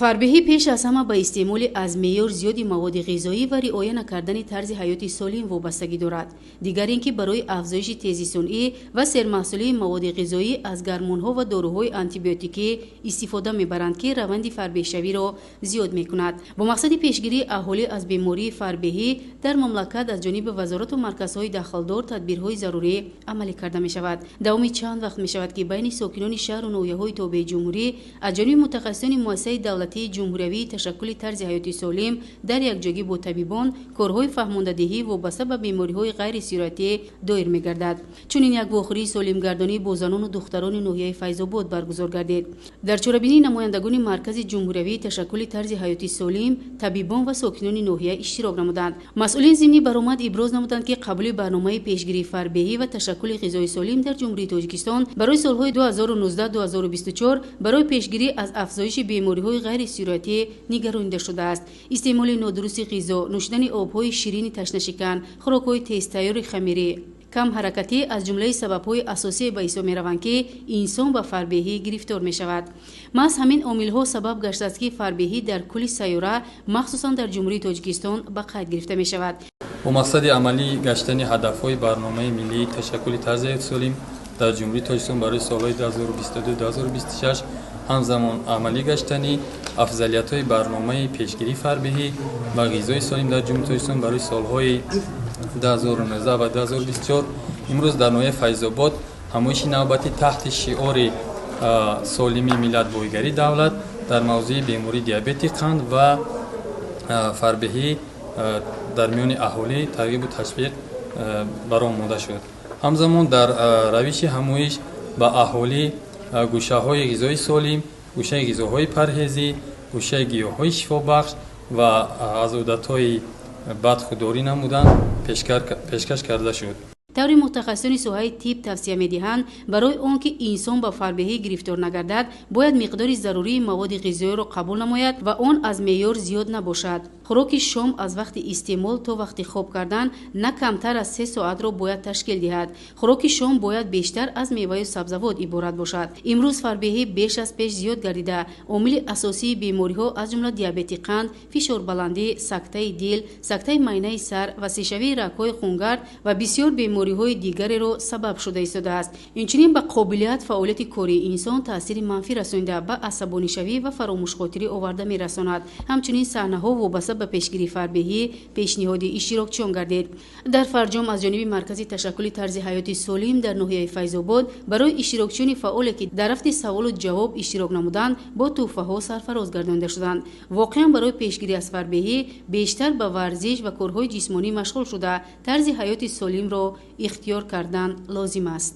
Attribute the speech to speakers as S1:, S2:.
S1: Фарбеҳӣ пеш аз ҳама ба истеъмоли аз меъёр зиёди маводи ғизоӣ ва риоя накардани тарзи ҳаёти солим вобастагӣ дорад. Дигар ин ки барои афзоиши тези сунъӣ ва сермаҳсулии маводи ғизоӣ аз гармонҳо ва доруҳои антибиотикӣ истифода мебаранд, ки раванди фарбеҳшавиро зиёд мекунад. Бо мақсади пешгирии аҳолӣ аз бемории фарбеҳӣ дар мамлакат аз ҷониби вазорату марказҳои дахлдор тадбирҳои зарурӣ амалӣ карда мешавад. Давоми чанд вақт мешавад, ки байни сокинони шаҳру ноҳияҳои тобеи ҷумҳурӣ аз ҷониби мутахассисони муассисаи давлатии ҷумҳуриявии ташаккули тарзи ҳаёти солим дар якҷогӣ бо табибон корҳои фаҳмондадиҳӣ вобаста ба бемориҳои ғайрисироятӣ доир мегардад. Чунин як вохӯрии солимгардонӣ бо занону духтарони ноҳияи Файзобод баргузор гардид. Дар чорабинии намояндагони Маркази ҷумҳуриявии ташаккули тарзи ҳаёти солим, табибон ва сокинони ноҳия иштирок намуданд. Масъулин зимни баромад иброз намуданд, ки қабули барномаи пешгирии фарбеҳӣ ва ташаккули ғизои солим дар Ҷумҳурии Тоҷикистон барои солҳои 2019-2024 барои пешгирӣ аз афзоиши бемориҳои ғайрисироятӣ нигаронида шудааст. Истеъмоли нодурусти ғизо, нӯшидани обҳои ширини ташнашикан, хӯрокҳои тезтайёри хамирӣ, камҳаракатӣ аз ҷумлаи сабабҳои асосие ба ҳисоб мераванд, ки инсон ба фарбеҳӣ гирифтор мешавад. Маҳз ҳамин омилҳо сабаб гаштааст, ки фарбеҳӣ дар кулли сайёра, махсусан дар Ҷумҳурии Тоҷикистон ба қайд гирифта мешавад.
S2: Бо мақсади амалӣ гаштани ҳадафҳои барномаи миллии ташаккули тарзи ҳаёти солим дар Ҷумҳурии Тоҷикистон барои солҳои 2022-2026, ҳамзамон амалӣ гаштани афзалиятҳои барномаи пешгирии фарбеҳӣ ва ғизои солим дар Ҷумҳурии Тоҷикистон барои солҳои 2019 ва 2024, имрӯз дар ноҳияи Файзобод ҳамоиши навбатӣ таҳти шиори «Солимии миллат, боигарии давлат» дар мавзӯи бемории диабети қанд ва фарбеҳӣ дар миёни аҳолӣ тарғибу ташвиқ бароҳ монда шуд. Ҳамзамон дар равиши ҳамоиш ба аҳолӣ гӯшаҳои ғизои солим, гӯшаи ғизоҳои парҳезӣ, гӯшаи гиёҳҳои шифобахш ва аз одатҳои бад худдорӣ намудан пешкаш карда шуд.
S1: Таври мутахассисони соҳаи тиб тавсия медиҳанд, барои он ки инсон ба фарбеҳӣ гирифтор нагардад, бояд миқдори зарурии маводи ғизоиро қабул намояд ва он аз меъёр зиёд набошад. Хӯроки шом аз вақти истеъмол то вақти хоб кардан на камтар аз 3 соатро бояд ташкил диҳад. Хӯроки шом бояд бештар аз меваю сабзавот иборат бошад. Имрӯз фарбеҳӣ беш аз пеш зиёд гардида, омили асосии бемориҳо аз ҷумла диабети қанд, фишорбаландӣ, сактаи дил, сактаи майнаи сар, васеъшавии рагҳои хунгард ва бисёр бемориҳои дигареро сабаб шуда истодааст. Инчунин ба қобилият фаъолияти кории инсон таъсири манфӣ расонида, ба асабонишавӣ ва фаромӯшхотирӣ оварда мерасонад. Ҳамчунин саҳнаҳо вобаста ба пешгирии фарбеҳӣ пешниҳоди иштирокчиён гардид. Дар фарҷом аз ҷониби Маркази ташаккули тарзи ҳаёти солим дар ноҳияи Файзобод барои иштирокчиёни фаъоле, ки дар рафти саволу ҷавоб иштирок намуданд, бо тӯҳфаҳо сарфароз гардонида шуданд. Воқеан, барои пешгирӣ аз фарбеҳӣ бештар ба варзиш ва корҳои ҷисмонӣ машғул шуда, тарзи ҳаёти солимро ихтиёр кардан лозим аст.